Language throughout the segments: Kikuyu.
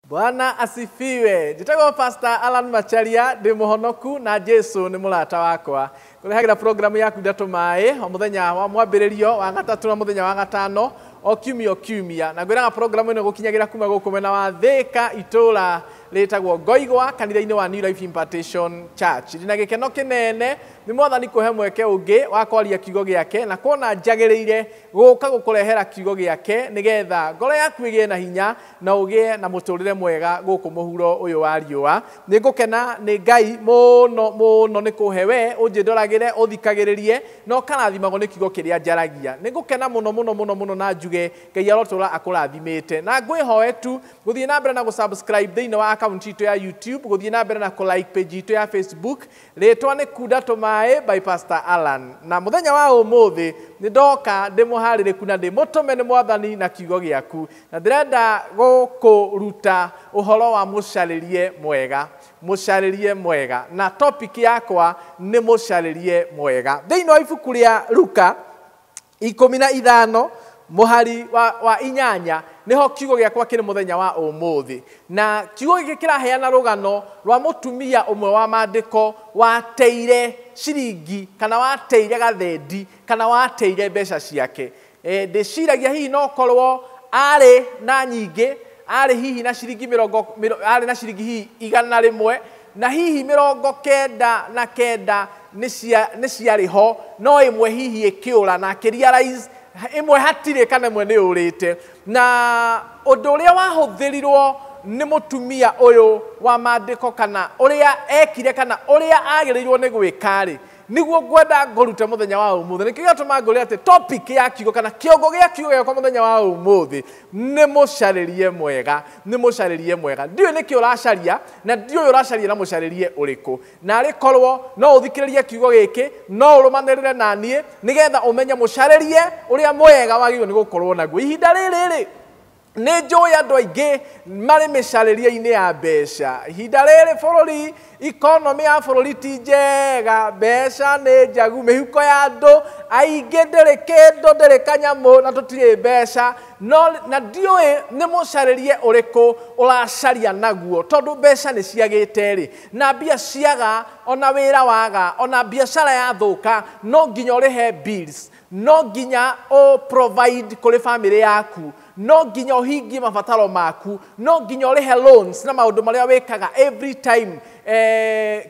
Bwana asifiwe. Njĩtagwo Pastor Alan Macharia, ndĩ mũhonoku na Jesu nĩ mũrata wakwa. Kũrehagĩra programu yaku Ndatũ Maĩ o mũthenya wa mwambĩrĩrio wa gatatũ na mũthenya wa gatano o kiumia o kiumia. Na ngwĩraga programu ĩno gũkinyagĩra kuma gũkũ mwena wa Thĩka itũũra rĩtagwo Ngoigwa kanitha-inĩ wa New Life Impartation Church. Ndĩna gĩkeno kĩnene nĩ mwathani kũhe mweke ũngĩ wa kwaria kiugo gĩake na kuona njagĩrĩire gũka gũkũrehera kiugo gĩake nĩgetha ngoro yaku ĩgĩe na hinya na ũgĩe na mũtũrĩre mwega gũkũ mũhuro ũyũ wa riũa. Nĩ ngũkena nĩ Ngai mũno mũno nĩ kũhe we ũnjĩndoragĩre ũthikagĩrĩrie na ũkarathimagwo nĩ kiugo kĩrĩa njaragia. Nĩ ngũkena mũno mũno mũno mũno na njuge Ngai arotũra akũrathimĩte. Na ngwĩhoe tu gũthiĩ na mbere na gũ-subscribe thĩinĩ wa account itũ ya YouTube, gũthiĩ na mbere na kũ-like page itũ ya Facebook. Rĩtwa nĩ Kunda Tũmaĩ by Pastor Alan. Na mũthenya wa ũmũthĩ nĩ ndoka ndĩmũharĩrĩku na ndĩmũtũme nĩ mwathani na kiugo gĩaku. Na ndĩrenda gũkũruta ũhoro wa mũcarĩrie mwega. Mũcarĩrie mwega. Na topic yakwa nĩ mũcarĩrie mwega. Thĩinĩ wa ibuku rĩa Luka 15 mũhari wa 8 nĩho kiugo gĩakwa kĩrĩ mũthenya wa ũmũthĩ. Na kiugo gĩkĩ kĩraheana rũgano rwa mũtumia ũmwe wa maandĩko wateire ciringi kana wateire gathendi kana wateire mbeca ciake. Ndĩciragia hihi no korwo arĩ na nyingĩ, arĩ hihi na ciringi mĩrongo, arĩ na ciringi hihi 100 na hihi 99 nĩ ciarĩ ho, no ĩmwe hihi ĩkĩũra na akĩrealize ĩmwe hatirĩ kana ĩmwe nĩ yũrĩte. Na ũndũ ũrĩa wahũthĩrirwo nĩ mũtumia ũyũ wa maandĩko kana ũrĩa ekire kana ũrĩa agĩrĩirwo nĩ gwĩka rĩ, nĩguo ngwenda ngũrute mũthenya wa ũmũthĩ. Nĩkĩo gĩatũma ngũre atĩ topic ya kiugo kana kĩongo gĩa kiugo gĩakwa mũthenya wa ũmũthĩ nĩ mũcarĩrie mwega, nĩ mũcarĩrie mwega. Ndiũĩ nĩkĩ ũracaria na ndiũĩ ũracaria na mũcarĩrie ũrĩkũ. Na arĩ korwo no ũthikĩrĩrie kiugo gĩkĩ, no ũrũmanĩrĩre na niĩ nĩgetha ũmenye mũcarĩrie ũrĩa mwega wagĩrĩirwo nĩ gũkorwo naguo. Ihinda rĩrĩ rĩ, nĩ njũĩ andũ aingĩ marĩ mĩcarĩrie-inĩ ya mbeca. Ihinda rĩrĩ bũrũri, economy ya bũrũri ti njega, mbeca nĩ njagu, mĩhuko ya andũ aingĩ ndĩrĩ kĩndũ, ndĩrĩ kanyamũ na tũtirĩ mbeca. No na ndiũĩ nĩ mũcarĩrie ũrĩkũ ũracaria naguo, tondũ mbeca nĩ ciagĩte rĩ, na mbia ciaga, ona wĩra waga, ona biacara yathũka, no nginya ũrĩhe bills, no nginya ũ provide kũrĩ family yaku, no nginya ũhingie mabataro maku, no nginya ũrĩhe loans na maũndũ marĩa wĩkaga every time.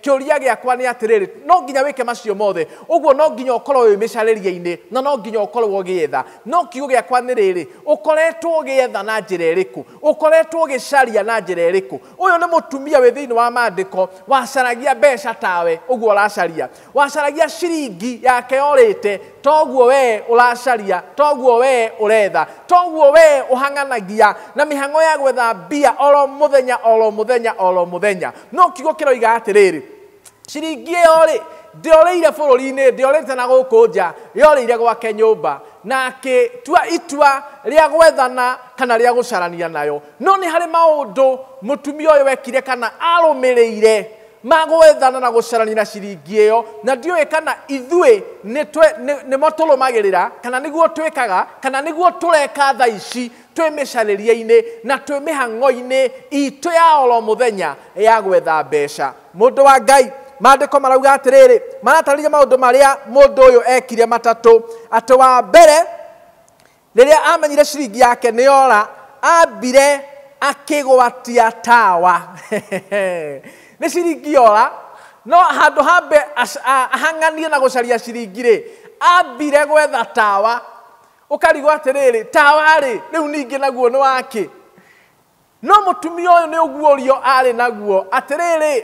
Kĩũria gĩakwa nĩ atĩrĩrĩ, no nginya wĩke macio mothe. Ũguo no nginya ũkorwo wĩ mĩcarĩrie-inĩ na no nginya ũkorwo ũgĩetha. No kiugo gĩakwa nĩ rĩrĩ, ũkoretwo ũgĩetha na njĩra ĩrĩkũ? Ũkoretwo ũgĩcaria na njĩra ĩrĩkũ? Ũyũ nĩ mũtumia wĩ thĩinĩ wa maandĩko wacaragia mbeca tawe ũguo ũracaria, wacaragia ciringi yake yorĩte toguo we ũracaria, toguo we ũretha, toguo we ũhang'anagia na mĩhang'o ya gwetha mbia oro mũthenya oro mũthenya oro mũthenya. No kiugo kĩroiga atĩrĩrĩ, ciringi ĩyo rĩ ndĩorĩire bũrũri-inĩ, ndĩorĩte na gũkũ nja, yorĩire gwake nyũmba na akĩtua itua rĩa gwethana kana rĩa gũcarania nayo. No nĩ harĩ maũndũ mũtumia ũyũ wekire kana arũmĩrĩire magwethana na gũcarania na ciringi ĩyo, na ndiũĩ kana ithuĩ nĩmo tũrũmagĩrĩra kana nĩguo twĩkaga kana nĩguo tũreka thaa ici twĩ mĩcarĩrie-inĩ na twĩ mĩhang'o-inĩ itũ ya oro mũthenya ya gwetha mbeca. Mũndũ wa Ngai, maandĩko marauga atĩrĩrĩ, maratarĩria maũndũ marĩa mũndũ ũyũ ekire matatũ. Atĩ wa mbere, rĩrĩa amenyire ciringi yake nĩ yora, ambire akĩgwatia tawa. Nĩ ciringi yora, no handũ hambe ahang'anie na gũcaria ciringi rĩ, ambire gwetha tawa. Ũkarigwo atĩrĩrĩ, tawa rĩ, rĩu ningĩ naguo nĩ wakĩ? No mũtumia ũyũ nĩ ũguũrio arĩ naguo atĩrĩrĩ,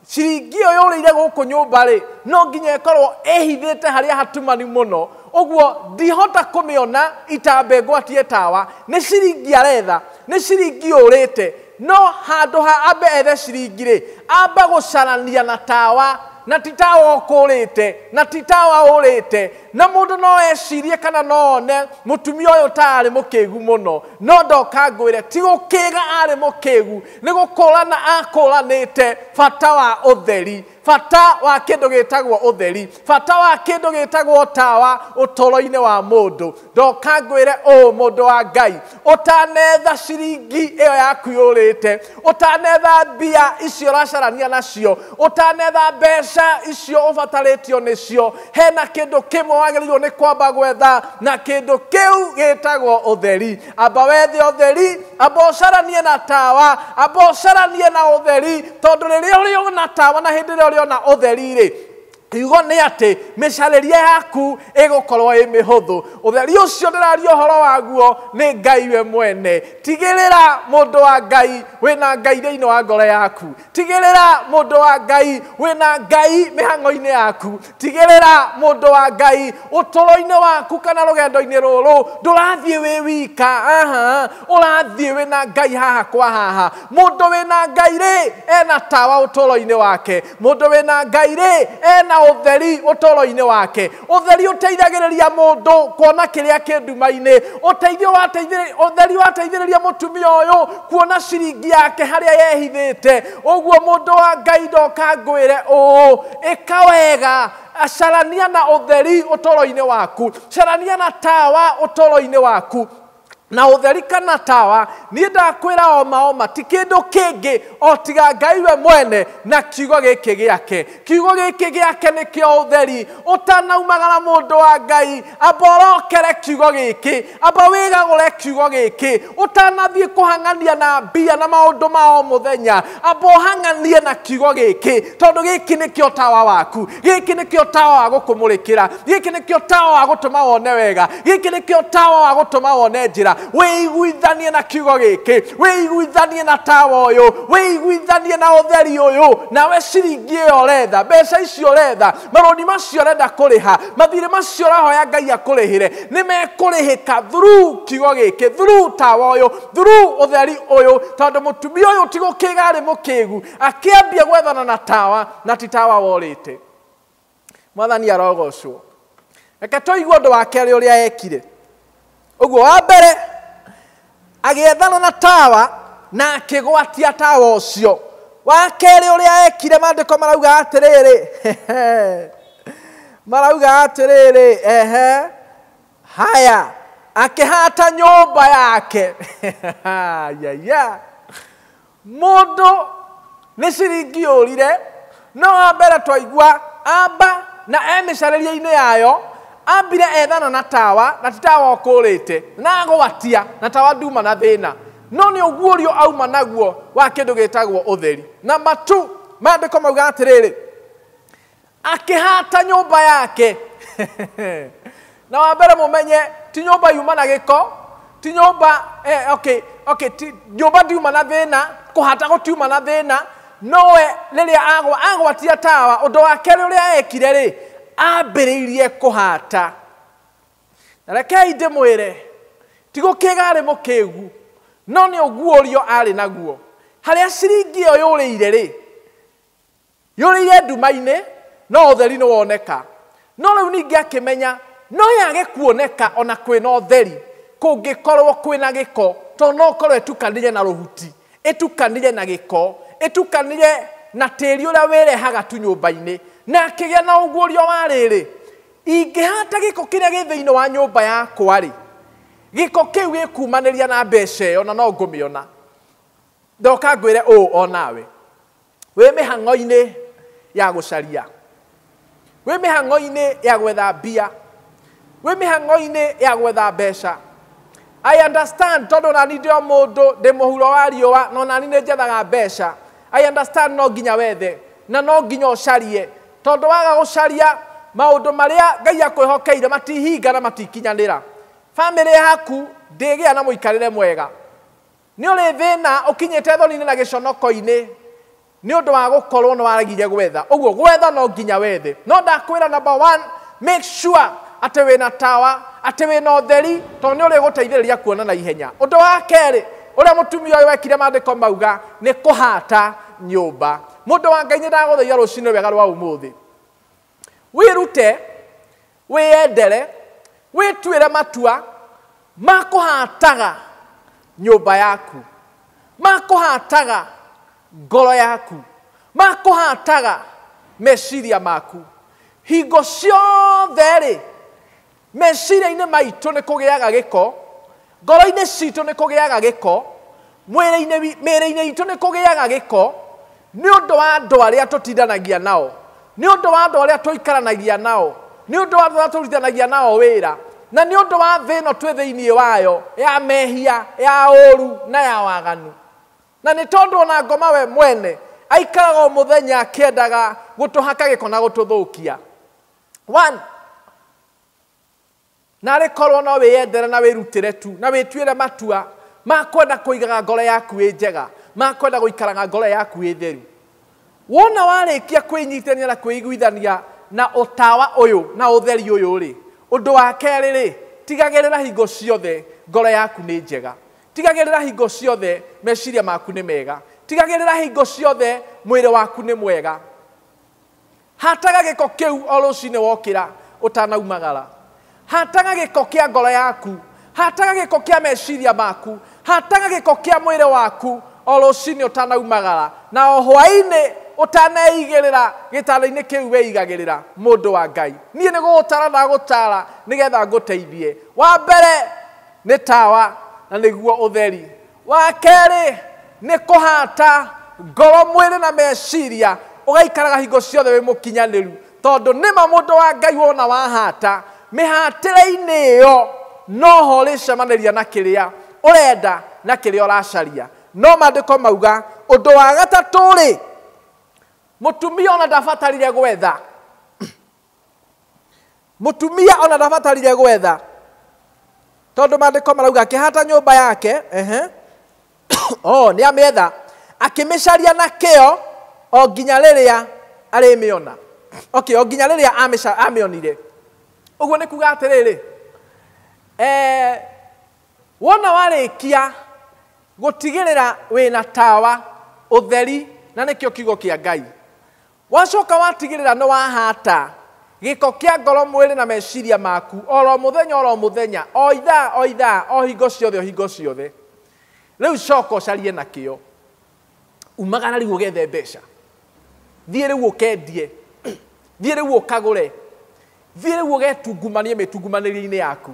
ciringi ĩyo yũrĩire gũkũ nyũmba rĩ, no nginya ĩkorwo ĩhithĩte harĩa hatumanu mũno, ũguo ndihota kũmĩona itambe ngwatie tawa. Nĩ ciringi aretha, nĩ ciringi yũrĩte, no handũ ha ambe ethe ciringi rĩ, amba gũcarania na tawa, na ti tawa ũkũrĩte, na ti tawa ũrĩte, Na mũndũ no ecirie kana no one mũtumia ũyũ ta arĩ mũkĩgu mũno, no ndoka ngwĩre ti gũkĩga arĩ mũkĩgu, nĩ gũkũrana akũranĩte bata wa ũtheri, bata wa kĩndũ gĩtagwo ũtheri, bata wa kĩndũ gĩtagwo tawa ũtũũro-inĩ wa mũndũ. Ndoka ngwĩre ũũ mũndũ wa Ngai, ũtanetha ciringi ĩyo yaku yũrĩte, ũtanetha mbia icio ũracarania nacio, ũtanetha mbeca icio ũbatarĩtio nĩcio, hena kĩndũ kĩmwe wagĩrĩirwo nĩ kwamba gwetha, na kĩndũ kĩu gĩtagwo ũtheri. Amba wethe ũtheri, amba ũcaranie na tawa, amba ũcaranie na ũtheri, tondũ rĩrĩa ũrĩona tawa na hĩndĩ ĩrĩa ũrĩona ũtheri rĩ, kiugo nĩ atĩ mĩcarĩrie yaku ĩgũkorwo ĩ mĩhũthũ. Ũtheri ũcio ndĩraria ũhoro waguo nĩ Ngai we mwene. Tigĩrĩra mũndũ wa Ngai wĩna Ngai thĩinĩ wa ngoro yaku. Tigĩrĩra mũndũ wa Ngai wĩna Ngai mĩhang'o-inĩ yaku. Tigĩrĩra mũndũ wa Ngai ũtũũro-inĩ waku kana rũgendo-inĩ rũrũ ndũrathiĩ wĩ wika, aha, ũrathiĩ wĩna Ngai haha kwa haha. Mũndũ wĩna Ngai rĩ ena tawa ũtũũro-inĩ wake. Mũndũ wĩna Ngai rĩ ena ũtheri ũtũũro-inĩ wake. Ũtheri ũteithagĩrĩria mũndũ kuona kĩrĩa kĩ nduma-inĩ. Ũtheri wateithĩrĩria mũtumia ũyũ kuona ciringi yake harĩa yehithĩte. Ũguo mũndũ wa Ngai ndoka ngwĩre ũũ, ĩka wega, carania na ũtheri ũtũũro-inĩ waku, carania na tawa ũtũũro-inĩ waku. Na ũtheri kana tawa, niĩ ndakwĩra oma oma, ti kĩndũ kĩngĩ o tiga Ngai we mwene na kiugo gĩkĩ gĩake. Kiugo gĩkĩ gĩake nĩkĩo ũtheri. Ũtanaumagara mũndũ wa Ngai, amba ũrokere kiugo gĩkĩ, amba wĩgagũre kiugo gĩkĩ. Ũtanathiĩ kũhang'ania na mbia na maũndũ ma o mũthenya, amba ũhang'anie na kiugo gĩkĩ, tondũ gĩkĩ nĩkĩo tawa waku, gĩkĩ nĩkĩo tawa wa gũkũmũrĩkĩra, gĩkĩ nĩkĩo tawa wa gũtũma wone wega, gĩkĩ nĩkĩo tawa wa gũtũma wone njĩra. Wĩiguithanie na kiugo gĩkĩ, wĩiguithanie na tawa ũyũ, wĩiguithanie na ũtheri ũyũ, nawe ciringi ĩyo ũretha, mbeca icio ũretha, marũni macio ũrenda kũrĩha, mathirĩ macio ũrahoya Ngai akũrĩhĩre, nĩ mekũrĩhĩka through kiugo gĩkĩ, through tawa ũyũ, through ũtheri ũyũ. Tondũ mũtumia ũyũ ti gũkĩga arĩ mũkĩgu, akĩambia gwethana na tawa, na ti tawa worĩte. Mwathani arogocwo. Reke tũigue ũndũ wa kerĩ ũrĩa ekire. Ũguo wa mbere agĩethana na tawa na akĩgwatia tawa ũcio. Wa kerĩ ũrĩa ekire, maandĩko marauga atĩrĩrĩ, marauga atĩrĩrĩ, ehe, haya, akĩhata nyũmba yake. Yaya, mũndũ nĩ ciringi yũrire, no wa mbere twaigua amba na emĩcarĩrie-inĩ yayo, ambire ethana na tawa, na ti tawa ũkũrĩte, na agwatia, na tawa nduma na thĩna, no nĩ ũguũrio auma naguo wa kĩndũ gĩtagwo ũtheri. Namba 2, maandĩko mauga atĩrĩrĩ, akĩhata nyũmba yake. Na wa mbere mũmenye ti nyũmba yuma na gĩko, ti nyũmba okay, ti nyũmba ndiuma na thĩna, kũhata gũtiuma na thĩna, nowe rĩrĩa agwatia tawa, ũndũ wa kerĩ ũrĩa ekire rĩ, ambĩrĩirie kũhata. Na rekei ndĩmwĩre, ti gũkĩga arĩ mũkĩgu, no nĩ ũguũrio arĩ naguo. Harĩa ciringi ĩyo yũrĩire rĩ, yũrĩire nduma-inĩ, no ũtheri nĩ woneka. No rĩu ningĩ akĩmenya no yage kuoneka ona kwĩna ũtheri, kũngĩkorwo kwĩna gĩko, tondũ no ũkorwo ĩtukanire na rũhuti, ĩtukanire na gĩko, ĩtukanire na tĩri ũrĩa wĩrehaga tu nyũmba-inĩ. Na akĩgĩa na ũguũrio wa rĩrĩ, ingĩhata gĩko kĩrĩa gĩ thĩinĩ wa nyũmba yakwa rĩ, gĩko kĩu gĩkumanĩria na mbeca ĩyo na no ngũmĩona. Ndoka ngwĩre ũũ o nawe, wĩ mĩhang'o-inĩ ya gũcaria, wĩ mĩhang'o-inĩ ya gwetha mbia, wĩ mĩhang'o-inĩ ya gwetha mbeca. I understand, tondũ nani ndĩ o mũndũ, ndĩ mũhuro wa riũa, no nani nĩ njethaga mbeca. I understand, no nginya wethe na no nginya ũcarie, tondũ waga gũcaria maũndũ marĩa Ngai akwĩhokeire matihinga na matikinyanĩra. Bamĩrĩ yaku ndĩgĩa na mũikarĩre mwega, nĩ ũrĩ thĩna ũkinyĩte thoni-inĩ na gĩconoko-inĩ nĩ ũndũ wa gũkorwo nĩ waregire gwetha. Ũguo gwetha no nginya wethe, no ndakwĩra number 1, make sure atĩ wĩna tawa, atĩ wĩna ũtheri, tondũ nĩ ũrĩgũteithĩrĩria kuona na ihenya. Ũndũ wa kerĩ ũrĩa mũtumia ũyũ wekire, maandĩko mauga nĩ kũhata nyũmba. Mũndũ wa Ngai, nĩ ndagũthaitha rũcinĩ rwega rwa ũmũthĩ, wĩrute Wĩyendere, wĩtuĩre matua ma kũhataga nyũmba yaku, ma kũhataga ngoro yaku, ma kũhataga meciria maku. Hingo ciothe rĩ, meciria-inĩ maitũ nĩ kũgĩaga gĩko, ngoro-inĩ citũ nĩ kũgĩaga gĩko, mĩĩrĩ-inĩ itũ nĩ kũgĩaga gĩko, nĩ ũndũ wa andũ arĩa tũtindanagia nao, nĩ ũndũ wa andũ arĩa tũikaranagia nao, nĩ ũndũ wa andũ arĩa tũrutithanagia nao wĩra, na nĩ ũndũ wa thĩ ĩno twĩ thĩinĩ wayo ya mehia, ya ũũru na ya waganu. Na nĩ tondũ ona ngoma we mwene aikaraga o mũthenya akĩendaga gũtũhaka gĩko na gũtũthũkia. One, na arĩ korwo no wĩyendere na wĩrutĩre tu na wĩtuĩre matua ma kwenda kũigaga ngoro yaku ĩ njega, ma kwenda gũikaraga ngoro yaku ĩ theru. Wona warĩkia kwĩnyitania na kwĩiguithania na ũtawa ũyũ na ũtheri ũyũ rĩ, ũndũ wa kerĩ rĩ, tigagĩrĩra hingo ciothe ngoro yaku nĩ njega, tigagĩrĩra hingo ciothe meciria maku nĩ mega, tigagĩrĩra hingo ciothe mwĩrĩ waku nĩ mwega. Hataga gĩko kĩu o rũcinĩ wokĩra ũtanaumagara. Hataga gĩko kĩa ngoro yaku, hataga gĩko kĩa meciria maku, hataga gĩko kĩa mwĩrĩ waku o rũcinĩ ũtanaumagara, na o hwaĩ-inĩ ũtaneigĩrĩra gĩtanda-inĩ kĩu wĩigagĩrĩra. Mũndũ wa Ngai, niĩ nĩ gũgũtara ndagũtara nĩgetha ngũteithie. Wa mbere nĩ tawa na nĩguo ũtheri. Wa kerĩ nĩ kũhata ngoro, mwĩrĩ na meciria, ũgaikaraga hingo ciothe wĩ mũkinyanĩru, tondũ nĩma mũndũ wa Ngai wona wahata mĩhatĩre-inĩ ĩyo noho ũrĩcemanĩria na kĩrĩa ũrenda na kĩrĩa ũracaria. No maandĩko mauga ũndũ wa gatatũ rĩ, mũtumia ona ndabatarire gwetha, mũtumia ona ndabatarire gwetha, tondũ maandĩko marauga akĩhata nyũmba yake, oh, nĩ amĩetha, akĩmĩcaria na kĩo o nginya rĩrĩa arĩmĩona. Okay, o nginya rĩrĩa amĩonire. Ũguo nĩ kuga atĩrĩrĩ, wona warĩkia gũtigĩrĩra wĩna tawa, ũtheri, na nĩkĩo kiugo kĩa Ngai, wacoka watigĩrĩra nĩ wahata gĩko kĩa ngoro, mwĩrĩ na meciria maku oro mũthenya oro mũthenya, o ithaa o ithaa, o hingo ciothe o hingo ciothe. Rĩu coka ũcarie na kĩo, umagara rĩu ũgethe mbeca, thiĩ rĩu ũkendie, thiĩ rĩu ũkagũre, thiĩ rĩu ũgetungumanie mĩtungumanĩrie-inĩ yaku.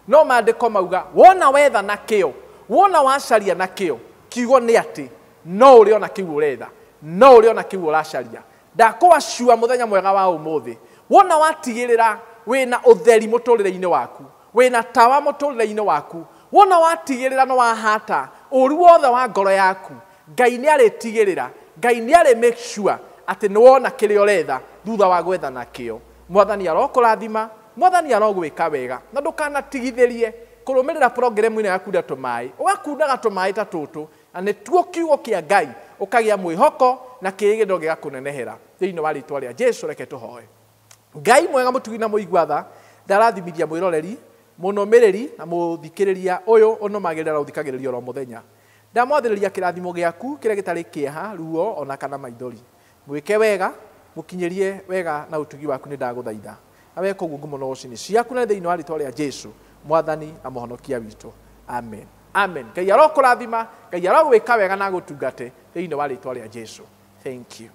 No maandĩko mauga wona wetha na kĩo, wona wacaria na kĩo, kiugo nĩ atĩ no ũrĩona kĩu ũretha, no ũrĩona kĩu ũracaria. Ndakũacua mũthenya mwega wa ũmũthĩ, wona watigĩrĩra wĩna ũtheri mũtũrĩre-inĩ waku, wĩna tawa mũtũrĩre-inĩ waku, wona watigĩrĩra nĩ wahata ũru wothe wa ngoro yaku, Ngai nĩ arĩtigĩrĩra, Ngai nĩ arĩ make sure atĩ nĩ wona kĩrĩa ũretha thutha wa gwetha na kĩo. Mwathani arokũrathima, Mwathani arogwĩka wega, na ndũkanatigithĩrie kũrũmĩrĩra programu ĩno ya kunda tũmaĩ. Ũgakundaga tũmaĩ ta tũtũ, na nĩtuo kiugo kĩa Ngai, ũkagĩa mwĩhoko na kĩrĩgĩrĩro gĩgakũnenehera. Thĩinĩ wa rĩtwa rĩa Jesũ, reke tũhoe. Ngai mwega, mũtugi na mũigua tha, ndarathimithia mwĩroreri, mũnũmĩrĩri na mũthikĩrĩria ũyũ ũnũmagĩrĩra na ũthikagĩrĩria oro mũthenya. Ndamwathĩrĩria kĩrathimo gĩaku kĩrĩa gĩtarĩ kĩeha, ruo ona kana maithori. Mwĩke wega, mũkinyĩrie wega na ũtugi waku nĩ ndagũthaitha. Na weka ũguo ngumo na ũgooci ciaku na thĩinĩ wa rĩtwa rĩa Jesũ, Mwathani na Mũhonokia witũ. Amen. Amen. Ngai arokũrathima, Ngai arogwĩka wega na agũtungate thĩinĩ wa rĩtwa rĩa Jesũ. Thank you.